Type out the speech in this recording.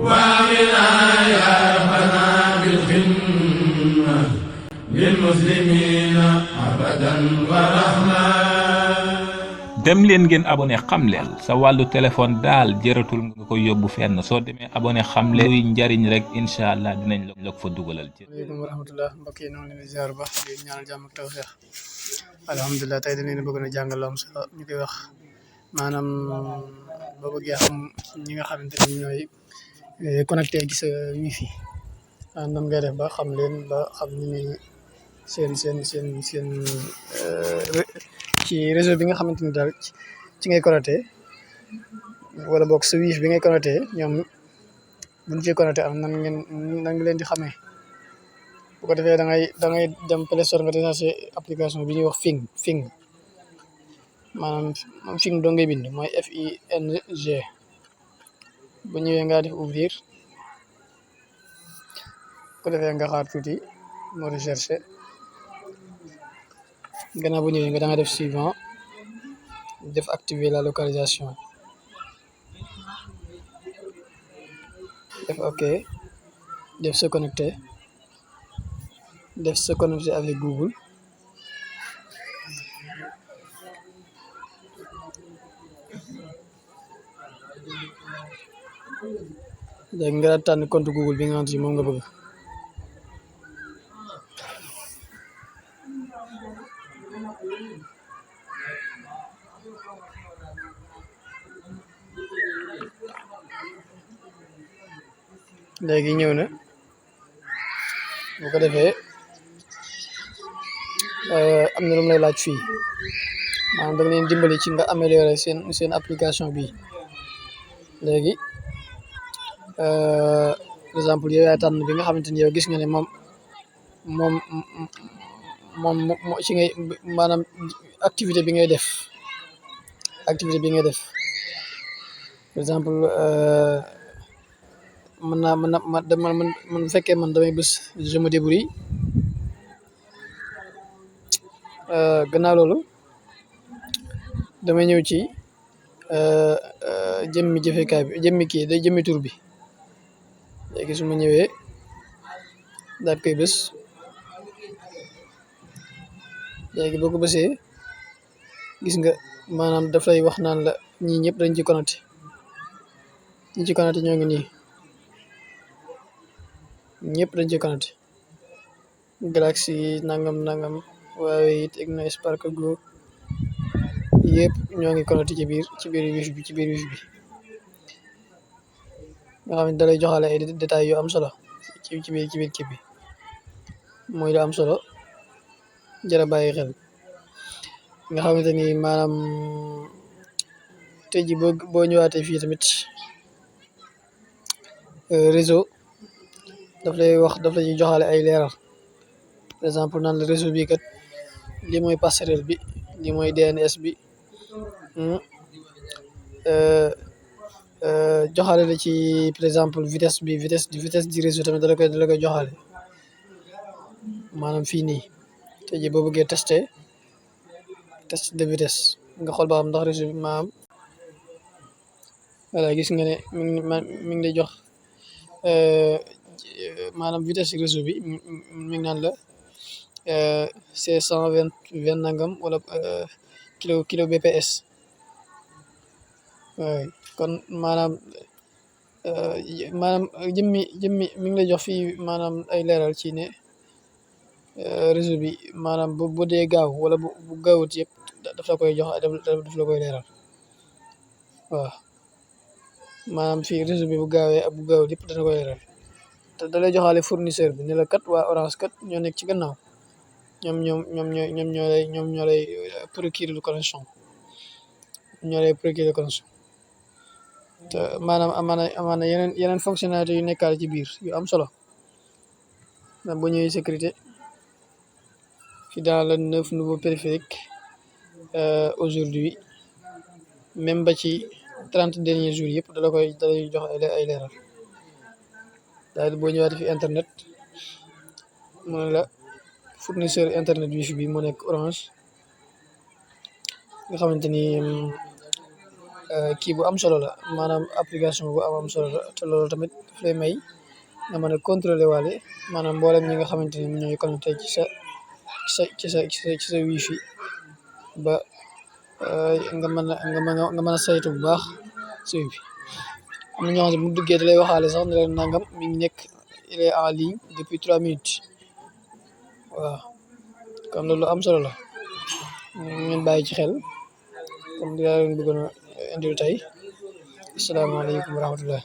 وامنا يا ربنا بالخدمة للمسلمين أبدا ورحمة. dem leen ngeen abonné xamleel sa wàllu téléphone daal jëratul nga ko yóbbu fenn soo demee abonné xamleel luy njariñ rek incha allah dinañ la ko fa dugalal. Aleykum wa rahmatullah mbokk yi noonu leen di ziar ba di ñaanal jàmm ak tawfeex. Alhamdulilah tey dañ leen bëgg na jàngal lu am solo ñu koy wax maanaam boo bëggee xam ñi nga xamante ni ñooy connecté gi sa wifi nan ngay def ba xam leen ba xam ni seen ci réseau bi nga xamante ni daal ci ngay connecté wala boog sa wifi bi ngay connecté ñoom buñ ci connecté am nan nga leen di xamee. bu ko defee da ngay dem Play Store nga téléchargé application bi ñuy wax Fing maanaam Fing doo ngay bind mooy FING bu ñëwee nga def ouvrir bu ko defee nga xaar tuuti moo recherché gannaaw bu ñëwee nga da nga def suivant def activer la localisation def OK def se connecter avec Google léegi nga tànn compte Google bi nga xamante ni moom nga bëgg léegi ñëw na bu ko defee am na lu mu lay laaj fii maanaam da nga leen dimbali ci nga améliorer seen application bi léegi par exemple yow yaa tànn bi nga xamante ni yow gis nga ne moom ci ngay maanaam activité bi ngay def par exemple man fekkee man damay bës je me débrouille gannaaw loolu damay ñëw ci jëmmi jëfekaay bi jëmmi tur bi léegi su ma ñëwee daal koy bës léegi boo ko bësee gis nga maanaam daf lay wax naan la ñii ñëpp dañ ci connecté ñoo ngi nii ñëpp dañ ci connecté Galaxy nangam Huawei Tecno Spark Go yëpp ñoo ngi connecté ci biir wifi bi nga xam ne da lay joxale ay détails yu am solo ci biir kii bi mooy lu am solo jërë bàyyi xel nga xamante ni maanaam tey ji boo ñëwaatee fii tamit réseau daf lay joxale ay leeral par exemple naan la réseau bi kat lii mooy passerelle bi lii mooy DNS bi joxale la ci par exemple vitesse du réseau tamit da la koy joxale maanaam fii nii tey jii boo bëggee test de vitesse nga xool ba xam ndax réseau bi voilà gis nga ne mi ngi lay jox maanaam vitesse réseau bi mi ngi naan la c'est 120 nangam wala kilo bps waaye kon maanaam jëmmi mi ngi lay jox fii maanaam ay leeral ci ne réseau bi maanaam bu dee gaaw wala bu gaawut yëpp daf la koy jox daf la koy leeral waaw maanaam fii réseau bi bu gaawee ak bu gaawut yëpp dana koy leeral te da lay joxaale fournisseur bi ne la kat waa Orange kat ñoo nekk ci gannaaw ñoom ñoo lay procurer connexion te maanaam amaana yeneen fonctionnalité yu nekkaale ci biir yu am solo ndax bu ñëwee sécurité fi dans le 9 nouveaux périphériques aujourd'hui même ba ci 30 derniers jours yëpp dalay jox ay leeral daal boo ñëwaatee fi internet mu ne la fournisseur internet wifi bi mu nekk Orange nga xamante ni kii bu am solo la maanaam application bu am solo la te loolu tamit daf lay may nga mën a contrôler waale maanaam mboolem ñi nga xamante ni ñooy connecté ci sa wifi ba nga mën a saytu bu baax sa wifi am na ñoo xam ne bu duggee da lay waxaale sax ne leen nangam mi ngi nekk il est en ligne depuis 3 minutes waaw kon loolu am solo la ngeen bàyyi ci xel comme di laa leen bëggoon a indil tey asalaamaaleykum wa rahmatullah